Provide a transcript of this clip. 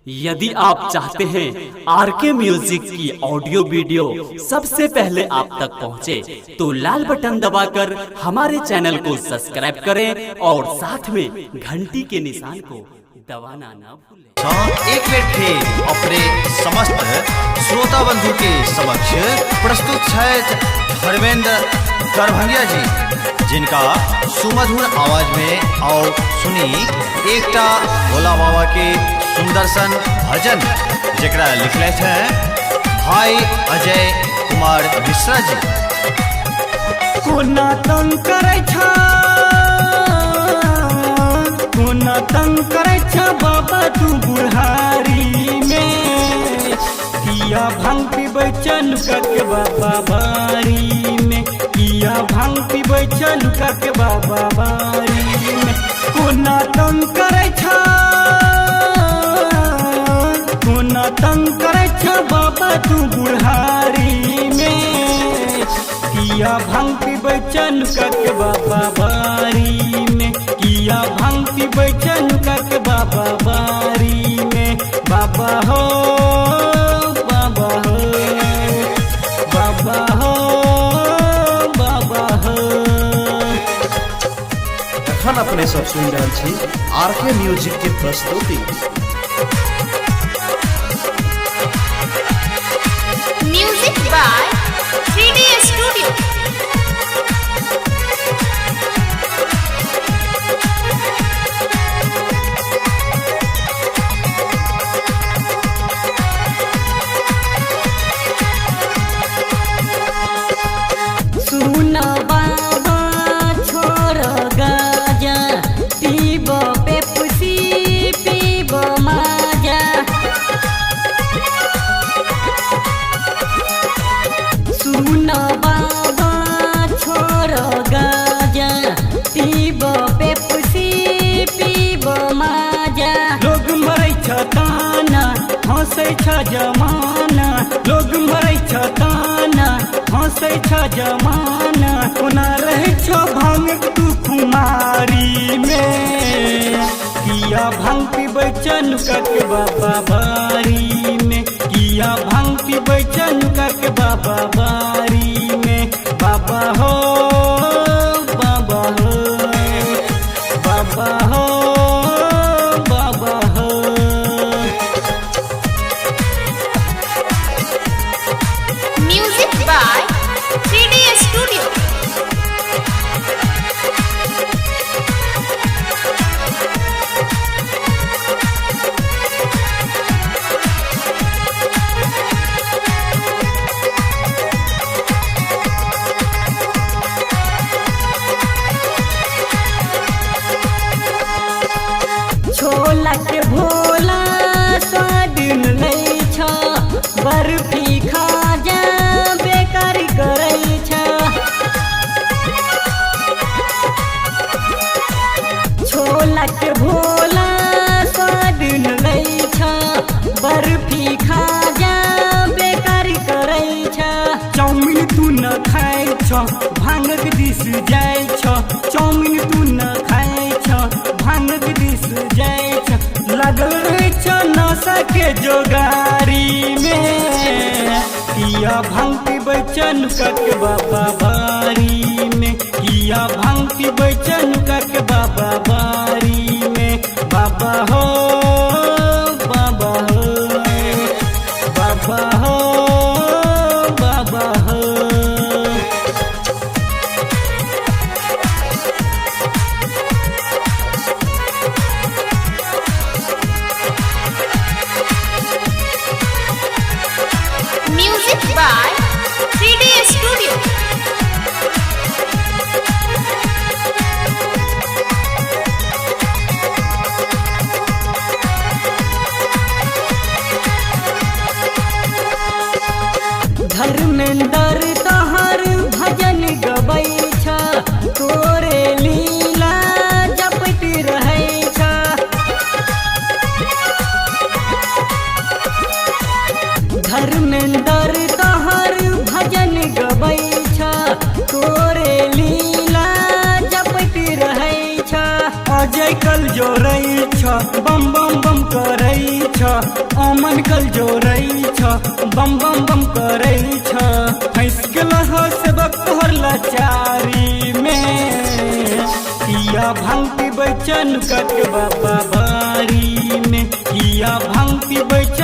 यदि आप चाहते हैं आर के म्यूजिक की ऑडियो वीडियो सबसे पहले आप तक पहुंचे, तो लाल बटन दबाकर हमारे चैनल को सब्सक्राइब करें और साथ में घंटी के निशान को दबाना ना भूलें। हाँ, एक बेर फेर अपने समस्त श्रोता बंधु के समक्ष प्रस्तुत छथि धर्मेंद्र दरभंगिया जी, जिनका सुमधुर आवाज में और सुनी एकटा भोला बाबा के सुंदर सन भजन, जेकरा लिखले हैं भाई अजय कुमार मिश्रा जी। कोना तंग करै छ, कोना तंग करै छ बाबा तू बुढ़ारी में। किया भांग पीबै छ लुका के बाबा बारी में, किया भांग पीबै छ लुका के बाबा बारी में। कोना तंग करै छ, कोना तंग करै छ बाबा तू बुढ़ारी में। किया भांग पीबै छ लुका के बाबा बारी में, किया भांग पीबै छ लुका के बाबा बारी में। बाबा हो, बाबा हो, बाबा हो, बाबा हो। एखन अपने सब सुनि रहल छी आर के म्यूजिक के प्रस्तुति। Music by 3D Studio. सुन बाबा छोर गाजा, पीब पेप्सी पीब माजा। सुन बाबा छोर गाजा, पीब पेप्सी पीब माजा। लोग मरै छ ताना, हंसै छ जमाना। लोग मरै छ ताना, हंसै छ जमाना। कोना रहै छ भांग तू कुमारी में। किया भांग पीबै छ लुका के बाबा बारी में, किया भांग पीबै छ लुका के बाबा बारी में। बाबा हो, बाबा हो, बाबा हो, बाबा हो। Music by 3D Studio. छोला के भोला स्वाद लै छ, बर्फी खाजा बेकार करै छ। छोला के भोला स्वाद लै छ, बर्फी खाजा बेकार करै छ। चाउमिन तू न खाइ छ, भांगक दिस जाइ छ। चाउमिन तू न खाइ छ, भांगक दिस जाइ छ। लागल रहै छ नशा के जोगारी में। किया भांग पीबै छ लुका के बाबा बारी में, किया भांग पीबै छ लुका के बाबा बारी में। बाबा हो, बाबा हो, बाबा हो, बाबा हो। Music by 3D Studio. जोड़ै छ, बम बम बम करै छ। अमन कल जोड़ै छ, बम बम बम करै छ। फंस गेल हो सेवक तोहर लाचारी में। किया भांग पीबै छ नुका के बाबा बारी में। किया भांग पीबै छ।